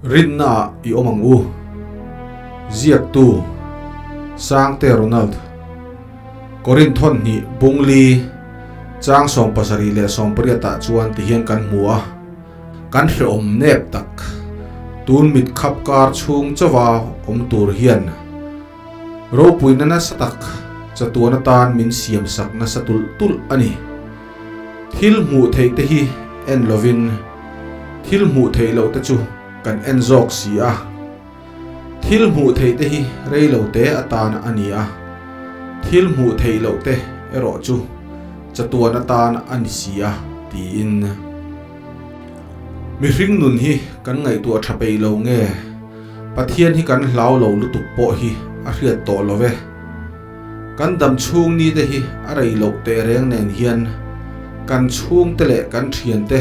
Rinnaah i awm ang u. Ziaktu, Sangte Ronald. Korinth thawn hnih bungli chang 78 leh 80 ah chuan tihian kan hmu a, kan hrehawm nep tak. Tun mit khap kar chhung chauha awm tur hian ropuina nasa tak chatuan atan min siam sak nasa tulh tulh a ni. Thil hmuh theih te hi en lovin thil hmuh theih loh te chu kan en zawk si a. Thil hmuh theih te hi rei lo te atan a ni a, thil hmuh theih loh te erawh chu chatuan atan a ni si a, tiin. Mihring nun hi kan ngaihtuah tha peih lo nge? Pathian hi kan hlau lo lutuk pawh hi a hriat tawh lo ve. Kan dam chhung ni te hi a rei loh teh reng nen hian kan chhung te leh kan thian te,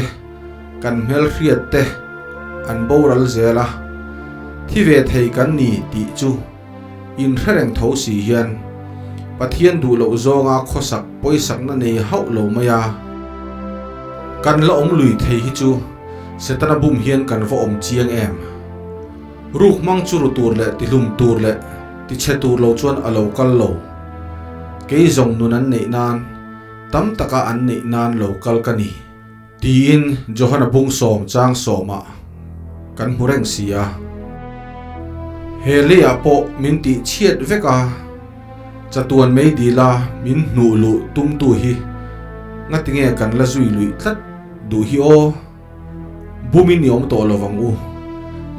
kan hmelhriat te an boral zel a, thi ve thei kan ni tih chu inhre reng tho si hian Pathian duh loh zawnga khawsak pawisakna nei hauh lo mai a, kan la awm lui thei hi chu Setana bum hian kan va awm chiang em? Ruk hmang chu ru tur leh tihlum tur leh tichhe tur lo chuan a lo kal lo. Kei zawng nun an neih nan, tam taka an neih nan lo kal ka ni. Tiin Johana bung sawm chang sawmah kan hmu reng si a. He leiah pawh min tih chhiat vek a, chatuan mei dila min hnuh luh tumtu hi ngatinge kan la zui luih tlat duh hi aw? Bumin i awm tawh lo vang u.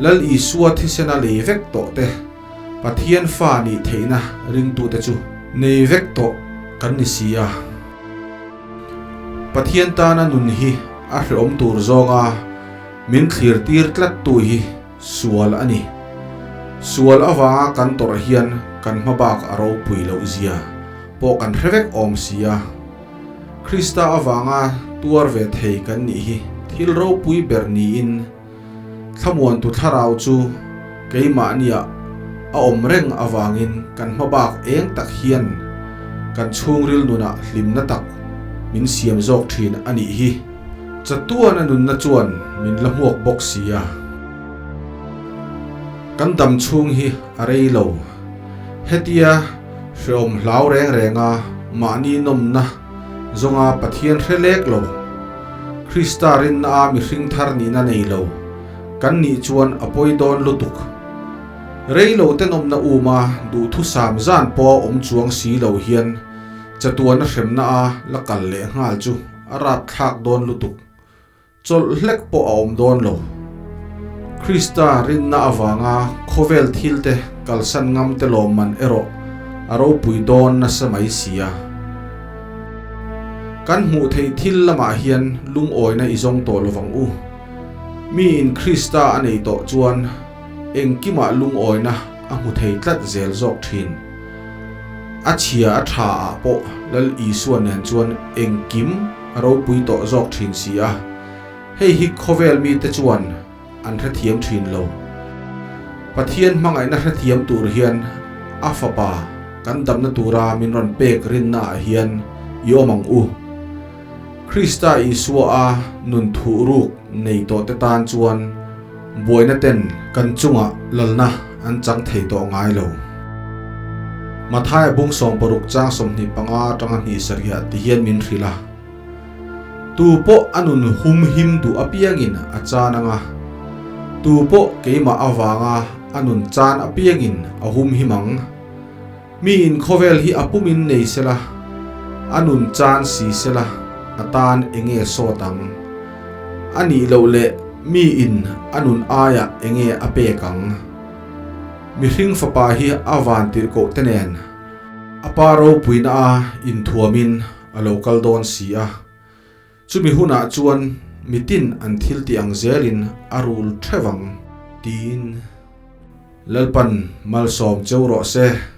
Lal Isua thisena lei vek tawh te, Pathian fa nih theihna ringtute chu nei vek tawh kan ni si a. Pathian tana nun hi a hreawm tur zawnga min thlir tir tlattu hi sual a ni. Sual avanga kan tawrh hian kan hmabak a ropui loh zia pawh kan hre vek awm si a. Krista avanga tuar ve thei kan nih hi thil ropui ber niin thlamuantu thlarau chu keimahniah a awm reng avangin kan hmabak eng tak hian kan chhungril nunah hlimna tak min siam zawk thin a nih hi. Chatuana nunna chuan min la hmuak bawk si a. Kan dam chhung hi a rei lo. Hetia Hreawm hlau reng renga mahni nawmna zawnga Pathian hre lek lo, Krista rinna a mihring thar nihna nei lo kan nih chuan a pawi dawn lutuk. Rei lo te nawmna uma duhthusam zan pawh awm chuang si lo hian chatuana hremna a la kal leh nghal chu a rapthlak dawn lutuk. Chawlh hlek pawh a awm dawn lo. Krista rinna avanga khawvel thilte kalsan ngam te lawmman erawh a ropui dawn nasa mai si a. Kan hmuh theih thil lamah hian lungawina i zawng tawh lovang u. Miin Krista a nei tawh chuan engkimah lungawina a hmu thei tlat zel zawk thin. A chhia a tha ah pawh Lal Isua nen chuan engkim a ropui tawh zawk thin si a, hei hi khawvel mite chuan an hrethiam thin lo. Pathian hmangaihna hrethiam tur hian a fapa kan damna tura min rawn pek rinna ah hian i awm ang u. Krista Isua a nun thuh ruk nei tawh te tan chuan buaina ten kan chungah lalna an chang thei tawh ngai lo. Mathaia bung 60 chang 25 atanga hnih sarihah ti hian min hrilh a, Tu pawh a nun hum him duh apiangin a chan ang a, tu pawh keimah avanga a nun chan apiangin a hum him ang. Miin khawvel hi a pumin nei sela, a nun chan si sela, a tan enge sawt ang? A nih loh leh miin a nun aiah enge a pek ang? Mihring fapa hi a van tirhkoh te nen a pa ropuina a inthuamin a lo kal dawn si a. Chumi hunah chuan mitin an thil tih ang zelin a rul theuh ang tiin Lalpan malsawm cheu rawh se.